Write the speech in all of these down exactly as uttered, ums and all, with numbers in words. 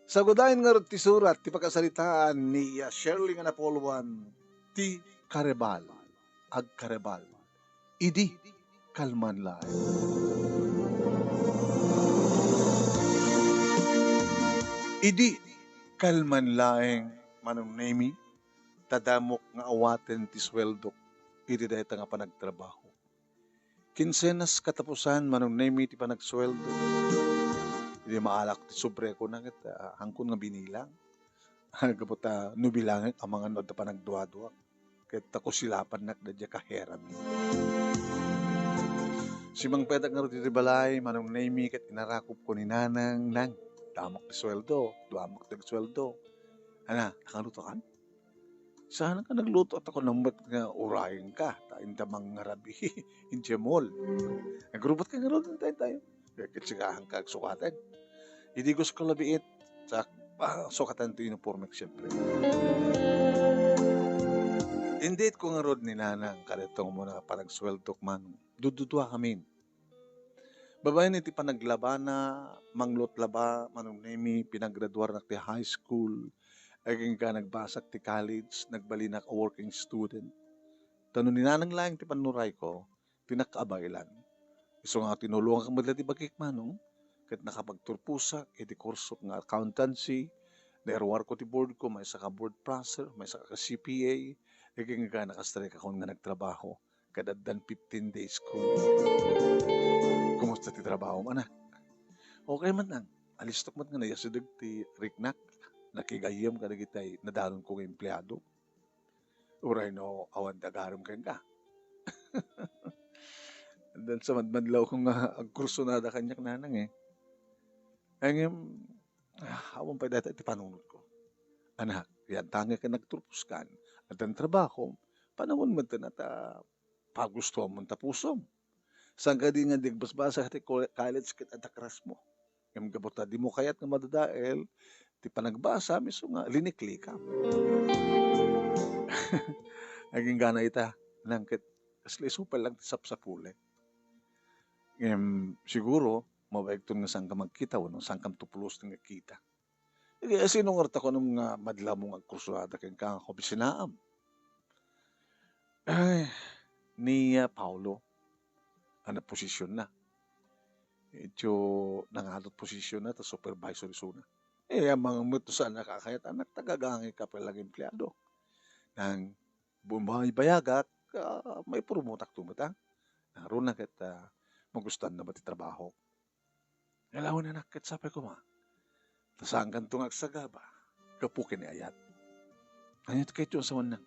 Sagudayen ngarud ti surat ti pakasaritaan ni Shirley nga napulwan, ti Karebal, agkarebal. Idi kalman laeng. Idi kalman laeng, Manong Nemi, ta damok nga awaten ti sueldok iti dayta nga panagtrabaho. Kinsenas katapusan, Manong Nemi, ti panagsueldo. Idi maalak ti sobreko na ket, ah, hankon nga binilang. Gapu ta no bilangek, amangan no adda panagduaduak. Ket ta kusilapannak da diay kaherami. Simmangpetak ngarud iti balay, Manong Nemi, ket inarakupko ni Nanang, "Nang, damok ti sueldo, damok ti sueldo." Ana, nakalutokan? Saan nga nagluto at ako nang met nga urayenka, ta inta mangngarabi, idiay mall. Nagrubot ka ngarud, tayo, tayo. Ket sigahan ka agsukaten. Idi gusto ka labiit, sa, ah, sukaten ti uniformek, siyempre. Inditko ngarud ni Nanang, kadaytoy nga umuna nga panagsueldok, Manong. Dududua kami. Babaen iti panaglabana, manglutlaba, Manong Nemi, pinagraduarnak ti high school, agingga nagbasak ti college, nagbalinak a working student. Ta no ni Nanang laeng ti pannurayko, ti nakaabaylan. Isu nga tinulongak met la ti bagik, Manong, ket nakapagturposak iti kursok nga accountancy, nairuarko ti boardko, maysa ka board passer, maysa ka C P A, agingga nakastrikakon nga nagtrabaho. Ket addan fifteen days ko. Kumusta ti trabahom, anak? Okay man, Nang. Alistok met nga naiyasideg ti riknak. Nakigayyem kadagiti nadanonko nga empleado. Uray no awan ti agarem kenka. Addan sa madmadlawko nga agkursunada kaniak, Nanang, eh. Ay, ngem, ah, awan pay dayta iti panunotko. Anak, yantangek nga nagturposkan, addan trabahom, panawen met ta pagustuam ta pusom. Saan kadi nga di agbasbasa ti ko-, college ket adda crush mo? Ngem gapu ta dimo kayat nga madadael ti panagbasa, isu nga liniklikam. Agingga ita, Nang, ket kasla isu pay lang ti sapsapulek. Ngem siguro, mabaigton nga saanka magkita wenno saanka tupulos nga agkita. Ket sino ngarud ta kunam nga madla mo nga agkursunada kenka nga kaobisinaam? Ay, ni, ah, Paolo, a naposisionna. Idiay nangadot posisionna ta supervisor isuna. Eh, amangan met no saanka a kayat, anak, ta gagangayka pay lang empleado. Nang bumaybayagak, ah, maipromotakto met, ah. Ngarud, ket, ah, magustuanna met ti trabahok. Alawen, anak, ket sapay koma. Ta saankanto nga agsagaba gapu ken ni ayat. Ania ti kayatyo a sawen, Nang?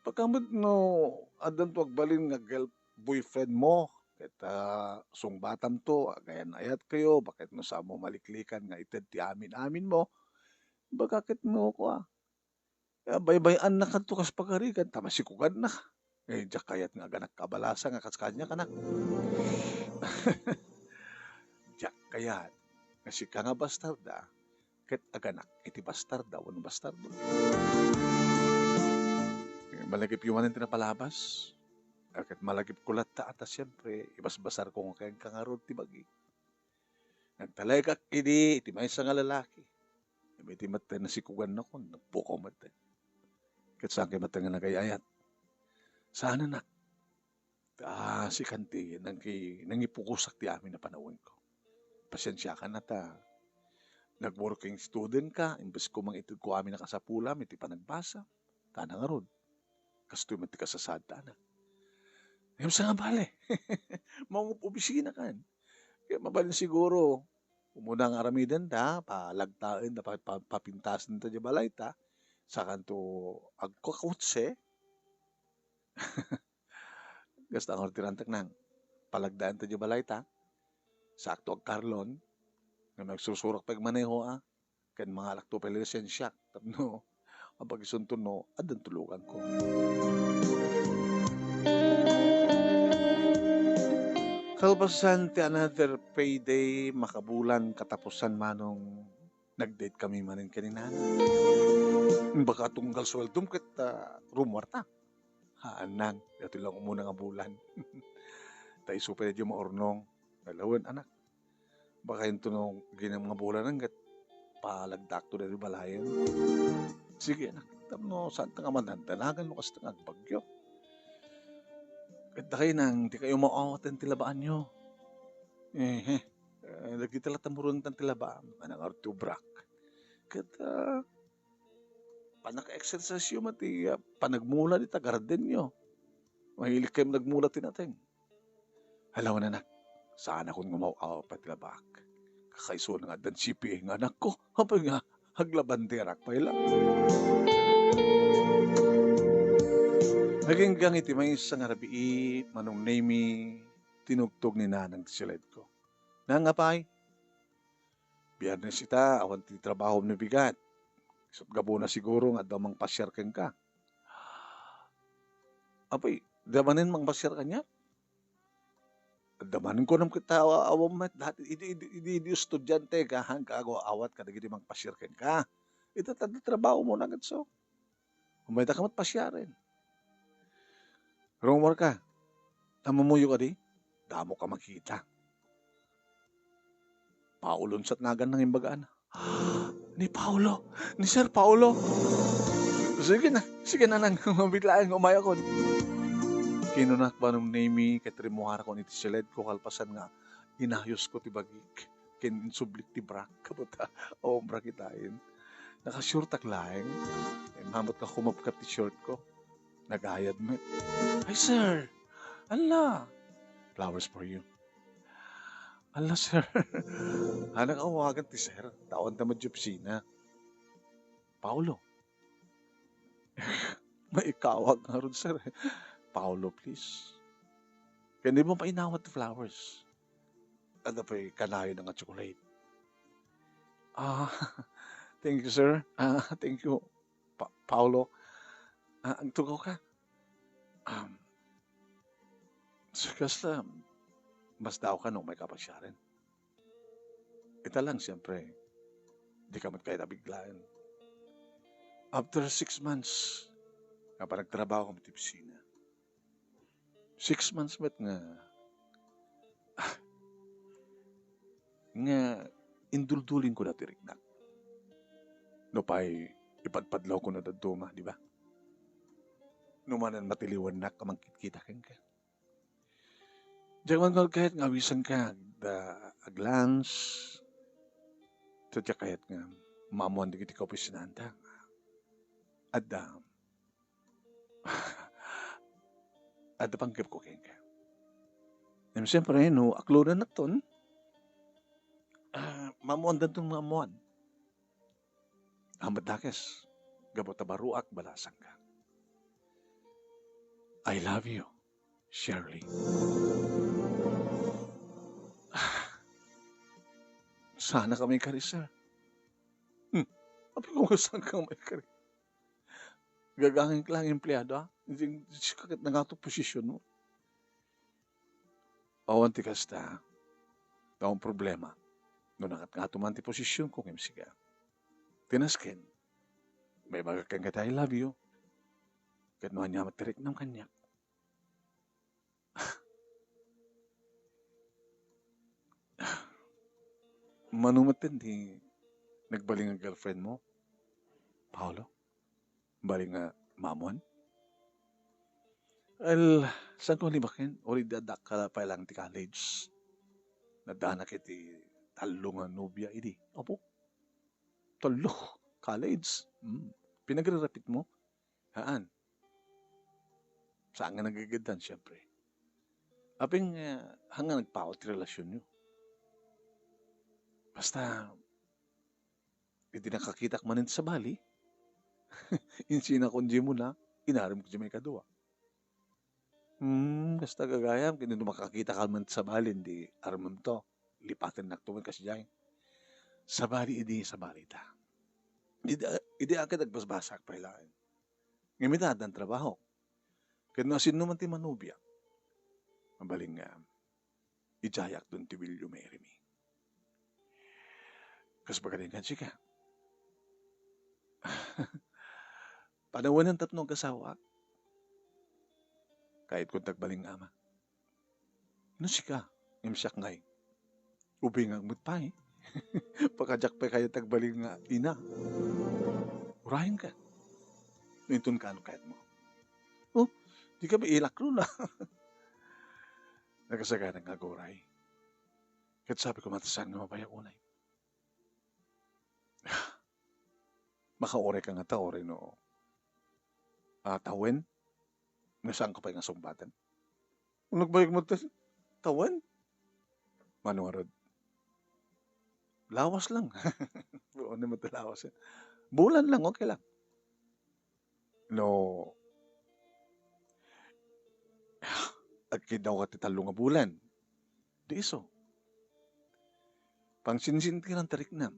Baka met no addanto agbalin nga girl boyfriend mo, ket, ah, sungbatamto, agayan-ayatkayo, baket no saanmo maliklikan nga ited ti amin-aminmo, baka ket no, kua, ah, baybay-annakto kas pagarigan, ta masikugannak. Eh, diak kayat nga aganakka a balasa nga kas kaniak, anak. Diak kayat nga sika nga bastarda, ket aganak iti bastarda wenno bastardo. Eh, malagipyo manen ti napalabas. Ah, ket malagipko latta, ta siempre, ibasbasarko nga kenka ngarud ti bagi. Nagtalekak idi iti maysa nga lalaki. Ngem iti metten, nasikugannakon, nagpukaw metten. Ket saankayo metten nga nagay-ayat. Saan, anak. Ah, sikan ti nangi-, nangipukosak ti amin a panawenko. Pasiensiakan ta. Nag-working student ka, imbes ko mangitedko amin a kasapulam iti panagbasa. Ta ngarud, kastoy met ti kasasaadta, anak. Ngem saan nga bale? Mangup-obisina kan. Kaya mabalin siguro, umuna nga aramidenta, palagtaenta, pa-, pa-, papintasenta diay balayta, saankanto agkakotse. Kasta ngarud ti rantek, Nang. Palagtaenta diay balayta, saanto agkarlon, nga agsursurak pay agmaneho, ah. Ken mangalakto pay lisensiak tapno apag-isunto no addan tuluganko. Kalpasan ti another payday, makabulan, katapusan, Manong, nag-date kami manen ken ni Nanang. Baka tunggal sueldom ket, ah, rumuarta. Haan, Nang, daytoy lang umuna nga bulan. Ta isu pay daydiay maurnong. Alawen, anak. Baka inton no ginam nga bulan ket palagdakto daytoy balayen. Sige, anak, tapno saanta nga madandanagan no kasta nga agbagyo. Ket dakay nang, dikayo maawaten ti labaanyo. Ehe. Eh, dagiti la tamurengtan ti labaam, nga nangarud ti ubrak. Ket, ah, pannaka-exercise-yo met ti, ah, panagmula dita gardenyo. Mahilig kayo nagmula ti nateng. Hello, anak. Saanakon nga maaw-aw pay ti labaak. Kakaisuna nga addan C P A nga anakko. Apay nga, aglabanderak pay la. Aginggang iti maysa nga rabii, Manong Nemy, tinugtog ni Nanang ti siledko. Nang, apay, Biyernes ita, awan ti trabahom no bigat. Isut' gapuna siguro nga adda mangpasiar kenka. Apay, adda manen mangpasiar kaniak? Adda manen kunam ket aw-, awan met dati idi, idi, idi, idi estudiante ka, haan ka agawat kadagiti mangpasiar kenka. Ita, adda trabahom unay ket isu. Umayda ka met pasiaren. Rumor ka. Ammoyo kadi? Damo ka makita. Paolo sa nagan nang imbagaana. Ni Paolo! Ni Sir Paolo! Sige na, sige na nang, mabit laeng, umayakon. Kinunak, Manong Nemy, ket rimmuarakon iti siledko kalpasan nga inayosko ti bagik ken insublik ti brak. Kabata, awan bra kitaen. Nakashortak laeng. Immamot nga kumapkap ti shortko. Nagayad met. "Ay, sir! Ala! Flowers for you." "Ala, sir! Anak, awagan ti sir. Tawan ta madyo opisina." "Paolo." "Maikawag ngarud, sir. Paolo, please. Ken dimo pay inawat ti flowers. Adda pay kanayon nga chocolate." "Ah, thank you, sir. Ah, thank you, Pa-, Paolo. Ah, agtugaw ka?" Um, so, kasta, mas daaw ka no may kapasiaren. Ita lang, siyempre, di ka met kayat abiglaen. After six months, nga panagtrabaho iti opisina. Six months met nga, nga induldulingko dati riknak. Nupay ipadpadlawko no dadduma, di ba? Numanan matiliwannak a mangkitkita kenka. Diak man kayat nga awisanka, da, aglans. Ta diak kayat nga maamuan dagiti kaopisinaanta. Adda, adda panggepko kenka. Ngem siyempre, no aklonennakton, ah, maamuandanton nga ammoan. Awan met dakes, gapu ta baroak balasangka. I love you, Shirley. Saan ka maikari, sir? Hmm, apay kung saan ka maikari? Gagangik lang empleado, ah. Hindi, hindi ka nangato posisyon mo. Awan ti kasta, awan problema. No nangatngato man ti posisyonko ngem sika. Ti nasken, maibagak kenka ti I love you. Ket no ania met ti riknam kaniak. Mano met ti nagbalin nga girlfriend mo, Paolo? Bali nga maamuan? Well, saanko libaken? Already adda ka pay lang ti college. Naddanak iti tallo nga nobia idi. Apo? Tallo? College? Hmm. Pinagrerapit mo? Haan. Saan nga nagageddan, siyempre. Aping, eh, hanga nagpaut ti relasyonyo. Basta, idi nakakitak manen sabali, insinako diay muna, inaremko diay maikadua. Hmm, kasta gagayam, ket no makakita ka man sabali, di aremem to, lipatennak to man kasdiay. Sabali idi, sabali ta. Idi, idi aket agbasbasak pay laeng. Ngem ita, addan trabaho. Ket no asino man ti manobia, mabalin nga, idiayak don ti William Mary mi. Kas baga din kan sika. Panawanan tapno agasawaak. Kayat kong tagbaling ama. No sika, ngem siak ngay. Ubingak met pay. Pakadiak pay kayat agbalin nga ina. Urayenka. No inton kaano kayatmo. Oh, di ka ba ilak runa? Nakasagana nga aguray. Ket sabi ko, "Matasan nga mabayak unay." Makaurayka ngata uray no, ah, tawen? Nga saanko pay nga sungbaten? Nagbayag mo ta-, tawen? Mano ngarud? Lawas lang. Ano naman ta lawas, eh? Bulan lang, okay lang. No, agkidnaw ka ti tallo nga bulan. Di isu. Pangsinsintiran ti riknam.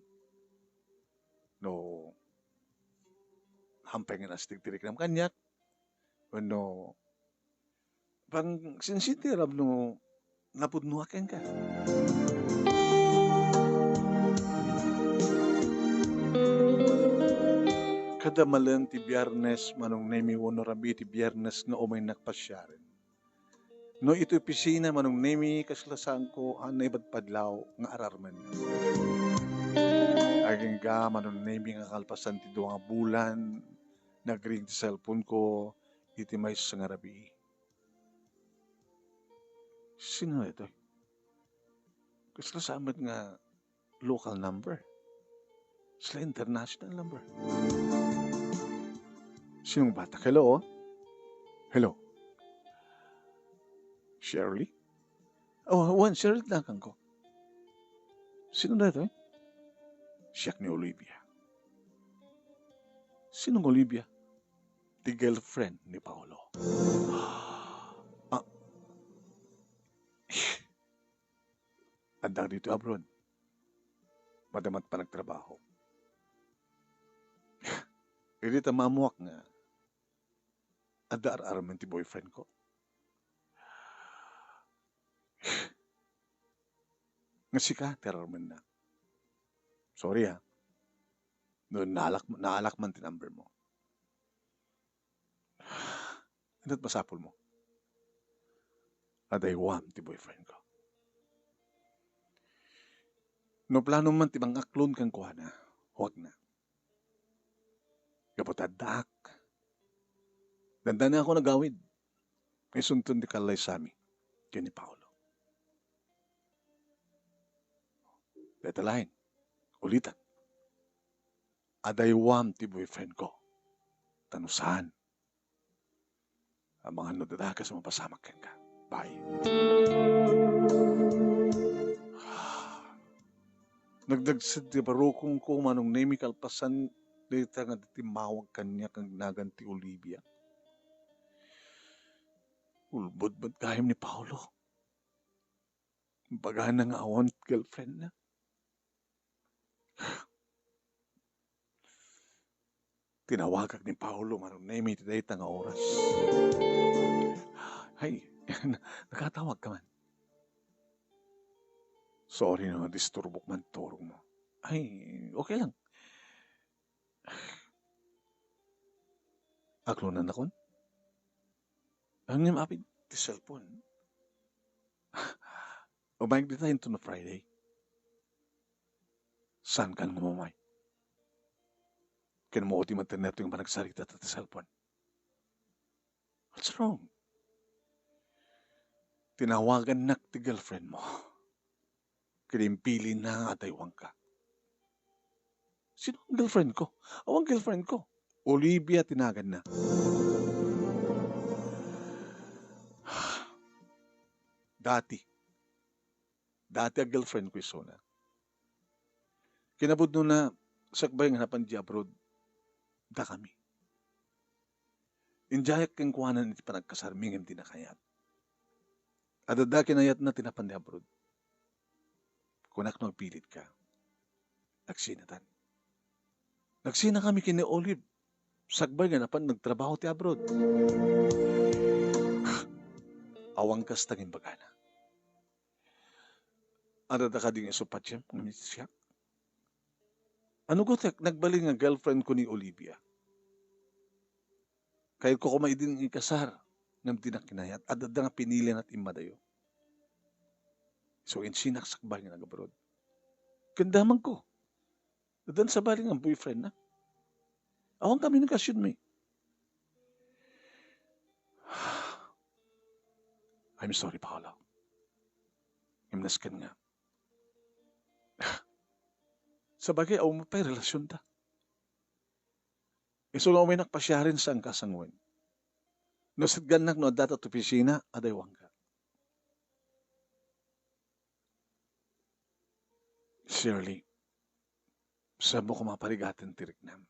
No, hampay nga nastig ti riknam kaniak, wenno pangsinsintiram no napudnoak kenka. Kada malem ti Biernes, Manong Nemi, wenno rabii ti Biernes nga umaynak pasiaren. No iti opisina, Manong Nemi, kasla saanko a naipadpadlaw nga ararmen. Agingga, Manong Nemi, nga kalpasan ti dua nga bulan, nagring ti cellphone ko iti maysa nga rabii. Sino daytoy? Kasla saan met nga local number. Sila international number. Sinong batak? Hello? Hello? Shirley? Oh, wen, Shirley ti naganko. Sino daytoy? Siak ni Olivia. Sinong Olivia? Ti girlfriend ni Paolo. Ah. Adda ditoy abroad. Madama ti panagtrabaho. Idi ta maammuak nga adda ar-armen ti boyfriend ko. Nga sika ti ar-armenna. Sorry, ha. No naalak, naalak man ti number mo. Ania ti masapul mo? Adaywam ti boyfriend ko. No plano man ti mangaklon kenkuana, huwag na. Gapu ta addaak. Dandani ako nagawid. Isunton ti kallaysami ken ni Paolo. Dayta laeng, ulitek. Adaywam ti boyfriend ko. Ta no saan, amangan no dadakas a mapasamak kenka. Bye. Nagdagsed ti barukongko, Manong Nemi, kalpasan dayta nga timmawag kaniak nga agnagan ti Olivia. Ulbod met gayam ni Paolo. Imbagana nga awan girlfriend na. Tinawagak ni Paolo, Manong Nemi, iti dayta nga oras. Ay, nakatawag ka man. Sorry no nadisturbok man turog mo. Ay, okay lang. Aklonannakon? Ngem apay ti cellphone? Umayeg dita inton Friday. Saankan nga umay? Kinamao ti internet ti panagsarita ta ti cellphone. What's wrong? Tinawagannak ti girlfriend mo. Ket impilina nga adaywangka. Sino ang girlfriend ko? Awan girlfriend ko. Olivia ti naganna. Dati. Dati a girlfriend ko isuna. Kinapudnona, sakbay nga napan di abroad, dakami. Indiayak kenkuana iti panagkasarmi ngem dina kayat. Adda kinayatna ti napan di abroad. Kunak no agpilitka. Nagsinatan. Nagsinakami ken ni Olive. Sakbay nga napan nagtrabaho ti abroad. Awan kasta nga imbagana. Adda kadi nga isu patiem nga siak? Ano gutek, nagbalin nga girlfriend ko ni Olivia. Kayatko koma idin nga ikasar, ngem dinak kinayat, adda nga pinilina ti immadayo. So, insinak sakbay nga nag-abroad. Ken damagko. Addan sabali nga boyfriendna. Awan komunikasionmi. I'm sorry, Paolo. Ngem nasken nga. Sabagay, awan pay relasionta. Isu nga umaynak pasiaren, saanka a sanguen. No sitgannak no addata ti opisina, adda awanka. Shirley, saanmo koma a parigaten ti riknam.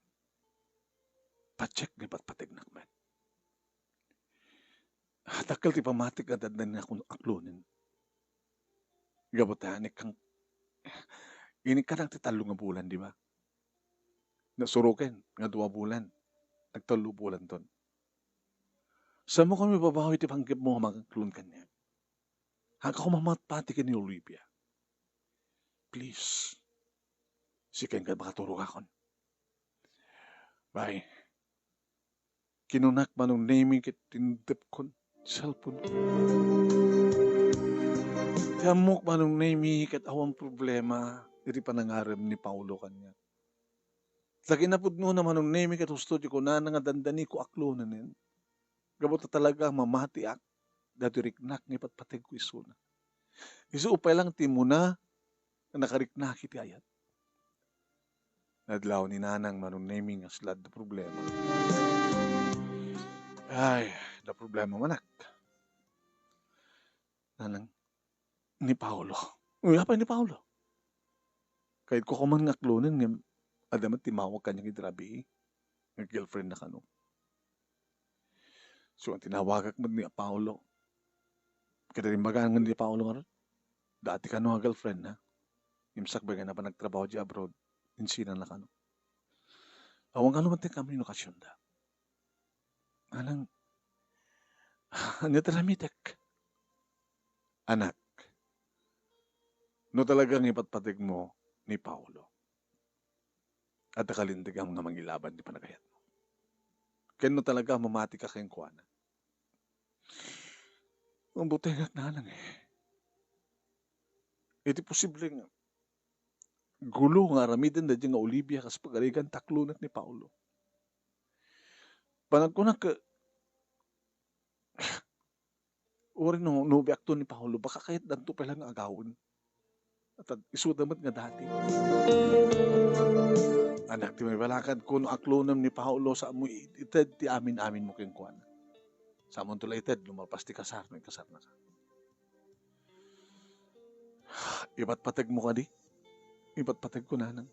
Patiek nga ipatpategnak met. Dakkel ti pammatik nga adda ni aklonen. Gapu ta inikkan-, inikkanak ti tallo nga bulan, di ba? Nasuroken nga dua bulan. Nagtallo bulanton. Saanmo koma ibabawi ti panggepmo nga mangaklon kaniak? Haanka koma a mapati ken ni Olivia. Please. Sika inka makaturogakon. Bye. Kinunak, Manong Nemy, ket tindepkon ti cellphone ko. Ti ammok, Manong Nemy, ket awan problema iti panangarem ni Paolo kaniak. Ta kinapudnona, Manong Nemy, ket husto ti kunana nga dandaniko a klonen. Gapu ta talaga mamatiak datoy riknak nga ipatpategko isuna. Isu pay lang ti immuna nga nakariknak iti ayat. Nadlaw ni Nanang, Manong Nemy, nga sila adda problema. Ay, adda problema manak. Nanang, ni Paolo. Uy, apay ni Paolo? Kayatko koma nga aklonen ngem adda met timmawag kaniak idi rabii nga girlfriendna kano. So, tinawagak met ni Paolo. Ket imbaga ni Paolo ngarud, dati kano nga girlfriendna. Ngem sakbay nga napan nagtrabaho idiay abroad, insinana kano. Awan kano met ti komunikasionda. Anak, ania ti aramitek? Anak, no talaga nga ipatpategmo ni Paolo, adda kalinteg nga mangilaban ti panagayatmo. Ken no talaga mamatika kenkuana, ang butengak, Nanang, eh. Iti posible nga gulo nga aramiden daydiay nga Olivia kas pagarigan ta aklonek ni Paolo. Panagkunak, uray no, nobiakto ni Paolo, baka kayatdanto pay lang nga agawen. At isuda met nga dati. Anak, ti maibalakadko, no aklonem ni Paolo, saanmo i-, ited ti amin-aminmo kenkuana. Saanmonto la ited no malpas ti kasar, no ikasarnaka. Ipatpategmo kadi? Ipatpategko, Nanang.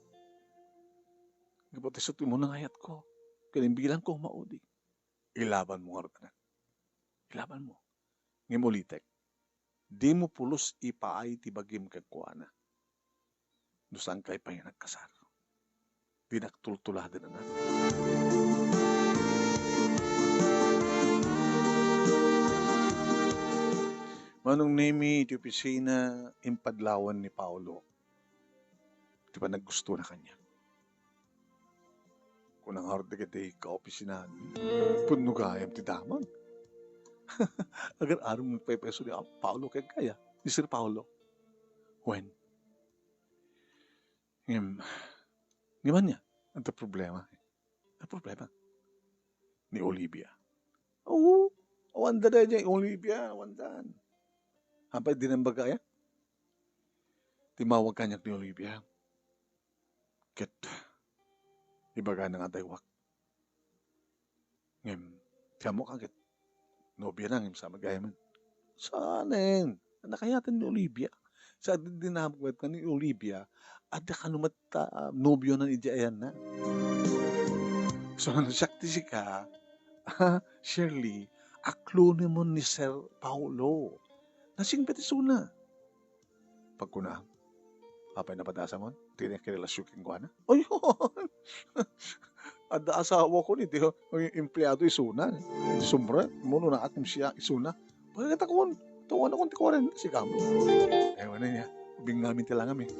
Gapu ta isu ti umuna nga ayatko. Ken imbilangko a maudi. Ilabanmo ngarud, anak. Ilabanmo. Ngem ulitek, dimo pulos ipaay ti bagim kenkuana. No saankayo pay nagkasar, dinak tultuladen, anak. Manong Nemy, iti opisina, impadlawan ni Paolo ti panaggustona kaniak. Kuna ngarud dagiti kaopisinaan, pudno gayam ti damag. Agar-arom nagpaypayso ni Paolo kenkuana, ni Sir Paolo. Wen. Ngem, ngem ania? Adda problema. Adda problema. Ni Olivia. Oo, awanda daydiay Olivia, awandan. Apay di nang baga aya? Timmawag kaniak ni Olivia. Ket ibagana nga adaywak. Ngem, ti ammok a ket nobiana ngem sa met gayamen. Saanen. Nakayaten ni Olivia. Sa dinamag met nga ni Olivia, adda kano met, ah, nobionan idiay ayanna. So, siak ti sika, ah, Shirley, aklonemon ni Sir Paolo. Nasingpet isuna. Pagkuna, apay napadasamon? Ti nagkarelasyon kenkuana? Ayon! Adda asawakon iti empleado isuna. Iti sumre, mano naak siak isuna. Pagkatakon, tawanakon ti kuarenta, sigam. Ay, wala niya. Bingngami ti langam, eh.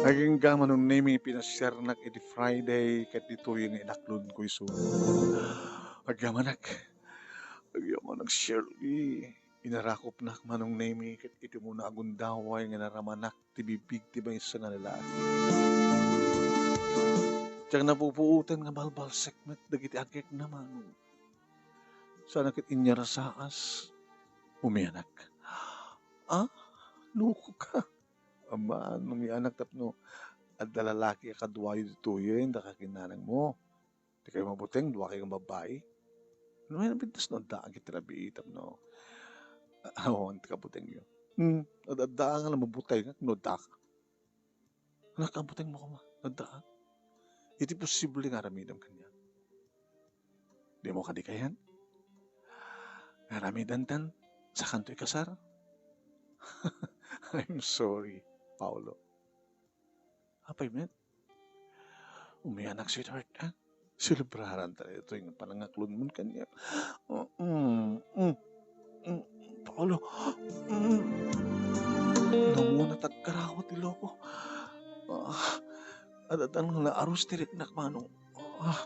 Agingga, Manong Nemy, pinasiarnak iti Friday, ket ditoy nga inaklon ko isu. Agyamanak. Agyamanak, Shirley. Inarakopnak, Manong Nemi, ket iti umuna a gundaway nga naramanak ti bibiag ti maysa nga lalaki. Diak napupuoten nga balbalsek met dagiti agekna, Manong. Sana ket inyarasaas, umianak. Ah, loko ka. Aman, umianak tapno adda lalaki a kaduayo ditoyen, dakayo ken nanangmo. Dikayo mabuteng, duakayo nga babbai. No, ay, napintas no addaak iti rabii tapno awan ti kabutengyo. Hmm, ad-addaak nga mabuteng no addaak. Nakabutengmo koma, no addaak. Iti posible nga aramidem kaniak. Dimo kadi kayat? Nga aramidantan, sakanto ikasar? I'm sorry, Paolo. Apay met? Umianak, sweetheart, ha? Selebraranta daytoy nga panangaklonmon kaniak. Mm, mm, mm, Paolo. Mm. Namuna ti agkarawa ti loko. Ah, addan nga naarus ti riknak, Manong. Ah,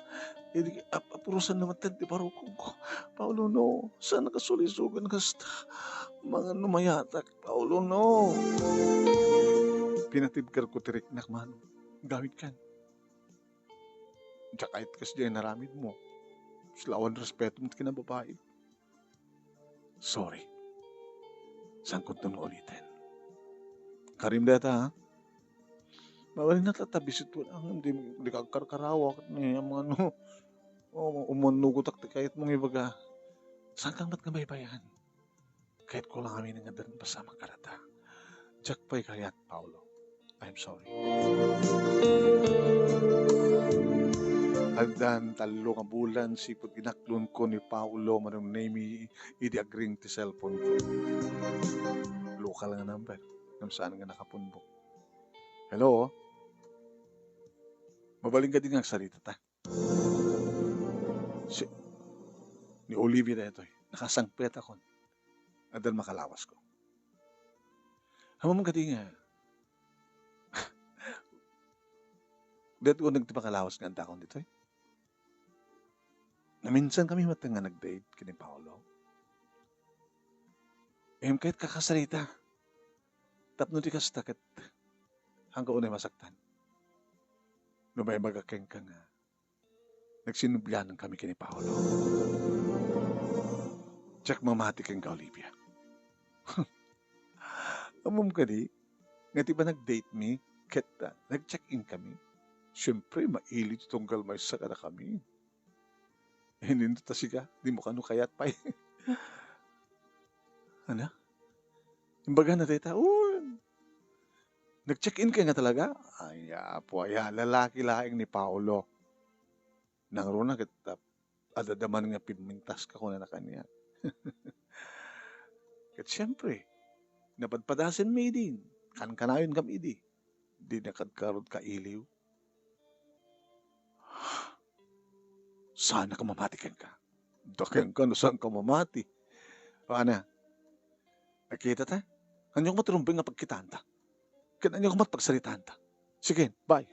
idi ap-, apurosan naman ti barukongko. Paolo, no. Saan nakasulisogan kasta? Mangan no mayatak. Paolo, no. Pinatibkerko ti riknak, Manong. Gawidkan. Diak kayat kasdiay inaramidmo. Sulawan respetom ti kinababai. Sorry. Saankonton nga uliten. Karim dayta, ha? Mabalin na ta, ta bisituen, ah, di, di ka agkarkarawa ket ni, ano, o, umannugotak ti kayatmo nga ibaga. Saanka met nga baybay-an? Kayatko lang amin nga addan pasamak kadata. Diak pay kayat, Paolo. I'm sorry. Addan tallo nga bulan sipud inaklonko ni Paolo, Manong Nemi, idi agring ti cellphone ko. Local nga number. Ngem saan nga nakapunbok. Hello? Mabalin kadi nga agsaritata? Si, ni Olivia daytoy. Nakasangpetakon. Addan makalawasko. Ammom kadi nga, daytoy uneg ti makalawas nga addakon ditoy. Naminsankami met nga nag-date ken ni Paolo. Em, kayat ka kasarita. Tapno di kasta ket, haanka unay masaktan. No maibaga kenka nga, nagsinublianankami ken ni Paolo. Diak mamati kenka, Olivia. Ammom kadi, nga ti panag-date mi, ket, ah, nag-check-in kami. Siempre, mailiw ti tunggal maysa kadakami. Ininto ta sika, dimo kano kayat pay. Ana? Imbagana dayta, "Uy, nag-check-in ka nga talaga?" Ay, apo, aya, lalaki laeng ni Paolo. Nangruna ket, ah, adda man nga pimmintas ka kunana kaniak. Ket siempre, napadpadasenmi idi, kankanayon kami idi. Di nakadkarod ka iliw. Saan ka mamati kenka? Da kenka no saan ka mamati. O, ana, nakita ta? Ania koma ti rumbeng nga pagkitaanta? Ket ania koma ti pagsalitaanta? Sige, bye.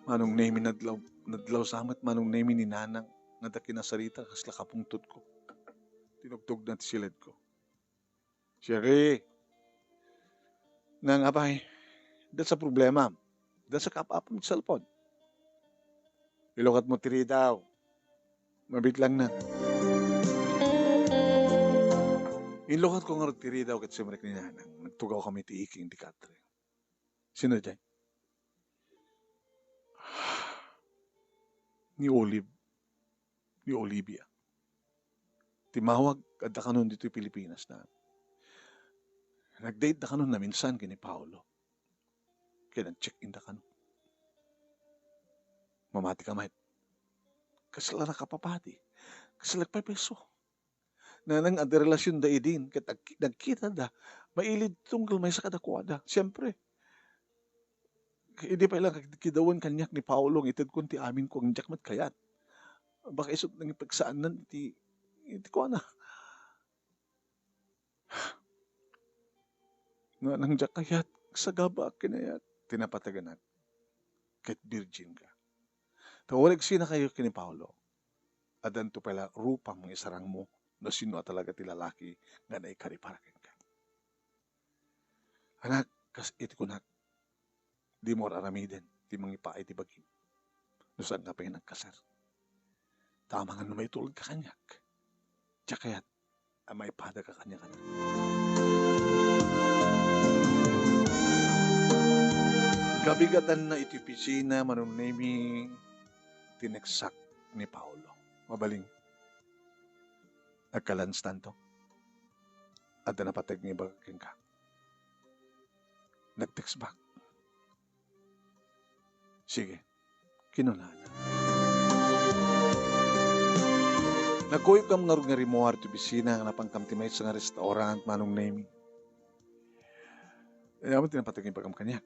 Manong Nemi, nadlaw, nadlaw sa met, Manong Nemi, ni Nanang, nga adda kinasarita kasla kapungtotko. Tinugtogna ti siledko. Sherry. Nang, apay, adda sa problema. Adda sa kaap-apam ti cellphone. Ilukatmo ti ridaw. Mabitlangna. Inlukatko ngarud ti ridaw ket simrek ni Nanang. Nagtugawkami ti iking ti katre. Sino diay? Ni Olive. Ni Olivia. Timmawag, adda kanon ditoy Pilipinas na. Nag-date da kanon naminsan ken ni Paolo. Ket nag-check-in da kanon. Mamati ka met. Kasla nakapapati. Kasla nagpapeso. Nanang, adda relasionda idin, ket agki-, nagkitada, mailiw ti tunggal maysa kadakuada. Siempre, idi pay lang kid-, kidawen kaniak ni Paolo nga itedkon ti aminko, ngem diak met kayat. Baka isut' nangipagsaannan iti, iti kuana. Nanang, diak kayat, sagaba a kinayat. Ti napataganak, ket virgin ka. Ta uray agsinakayo ken ni Paolo, Addanto pay la rupam nga isarangmo no sino a talaga ti lalaki nga naikari para kenka. Anak, kas iti kunak, dimo ar-aramiden ti mangipaay ti bagim no saanka pay nga nagkasar. Ta amangan no maitulodka kaniak, diak kayat a maipadaka kaniak. Kabigatanna iti opisina, Manong Nemy, tineksak ni Paolo. Mabalin, agka-lunch tanto. Adda napateg nga ibaga kenka. Nag-text back. Sige, kinunana. Nagkuyogkam ngarud nga rimmuar ti opisina nga napankam ti maysa nga restaurant, Manong Nemy. Awan ti napateg nga ibagam kaniak.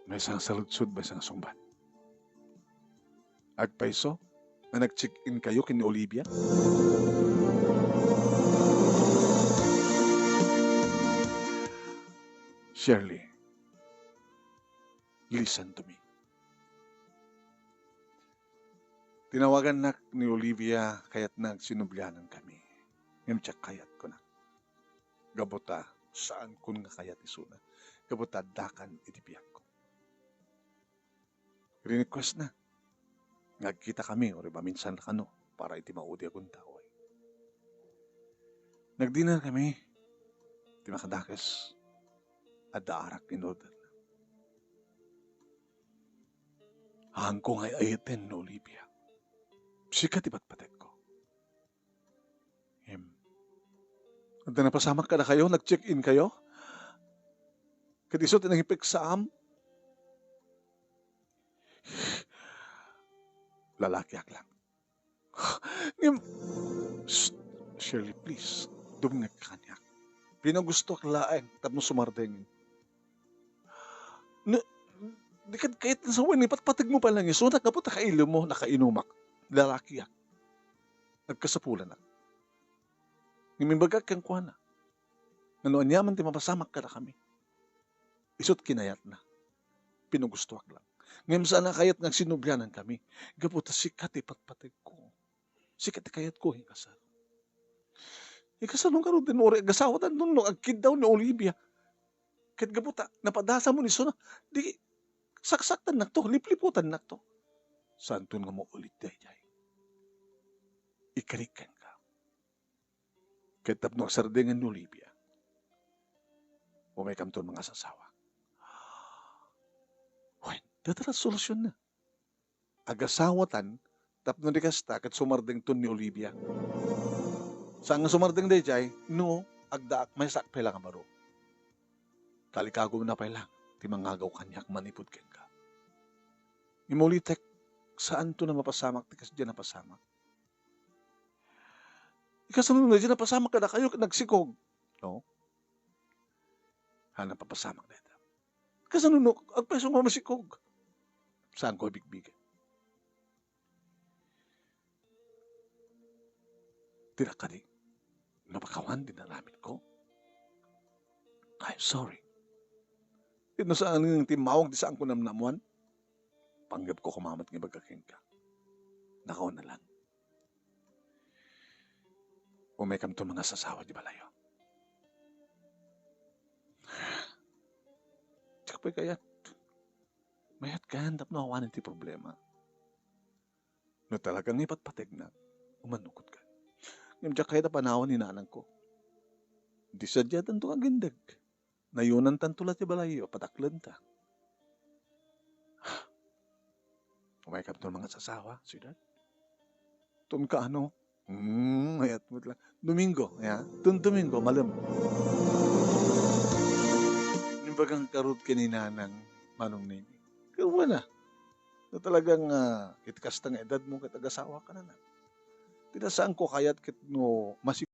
Maysa nga saludsod, maysa nga sungbat. Agpayso a nag-check-in kayo ken ni Olivia? Shirley, listen to me. Tinawagannak ni Olivia, kayatna agsinublianan kami. Ngem diak kayat, kunak. Gapu ta, saankon nga kayat isuna. Gapu ta, addakan iti biagko. Rinequestna nga agkitakami, uray maminsan la kano, para iti maudi a gundaway. Nag-dinner kami. Ti makadakes, adda arak in orderna. Haanko nga ay-ayaten ni Olivia. Sika ti patpategko. Em, adda napasamak kadakayo? Nag-check-in kayo? Ket isu ti nangipeksaam? Lalakiak lang. Ngem, shh, Shirley, please, dumngeg kaniak. Pinagustoak laeng tapno sumardeng. No, di kad kayat nga sawen, ipatpategmo pay lang isuna gapu ta kailem mo, nakainumak. Lalakiak. Nagkasapulanak. Ngem imbagak kenkuana nga no aniaman ti mapasamak kadakami, isut' kinayatna. Pinagustoak lang. Ngem saan a kayat nga agsinublianan kami. Gapu ta sika ti patpategko. Sika ti kayatko, ikasar. Ikasano ngarud din uray agasawatanto no agkiddaw ni Olivia? Ket gapu ta napadasam ni isuna, di saksaktannakto, lipliputannakto. Saanton nga maulit daydiay. Ikarik kenka. Ket tapno agsardeng ni Olivia, umaykamton mangasasawa. Wen, dayta la ti solusionna. Agasawatan tapno di kasta ket sumardengton ni Olivia. Saan nga sumardeng daydiay no agdaak, maysaak pay la nga baro. Kalikagumna pay lang ti mangagaw kaniak manipud kenka. Ngem ulitek, saanton a mapasamak ti kasdiay a napasamak. Ikasano no daydiay napasamak kadakayo ket nagsikog? No? Haan a papasamak dayta. Kasano no agpayso nga masikog? Saanko a bigbigen. Dinak kadi mapakawan ti naaramidko? I'm sorry. Ket no saan nga timmawag ti saanko namnamwan, panggepko koma met nga ibaga kenka. Nakauna lang. Umaykamton mangasasawa iti balayyo. Diak pay kayat. Mayatkan tapno awanen ti problema. No talaga nga ipatpategnak, umanukotkan. Ngem diak kayat a panawen ni nanangko. Di sadiatanto nga agindeg. Nayunantanto la ti balayyo, pataklenta. Umaykamton mangasasawa, sweetheart? Ton kaano? Hmm, mayat met lang. Domingo, ya? Ton Domingo, malem. Imbaga ngarud ken ni nanang, Manong Nemy. Kawana. No talagang, ah, iti kasta nga edadmo ket agasawaka, nanang. Ti na saanko kayat ket no masi-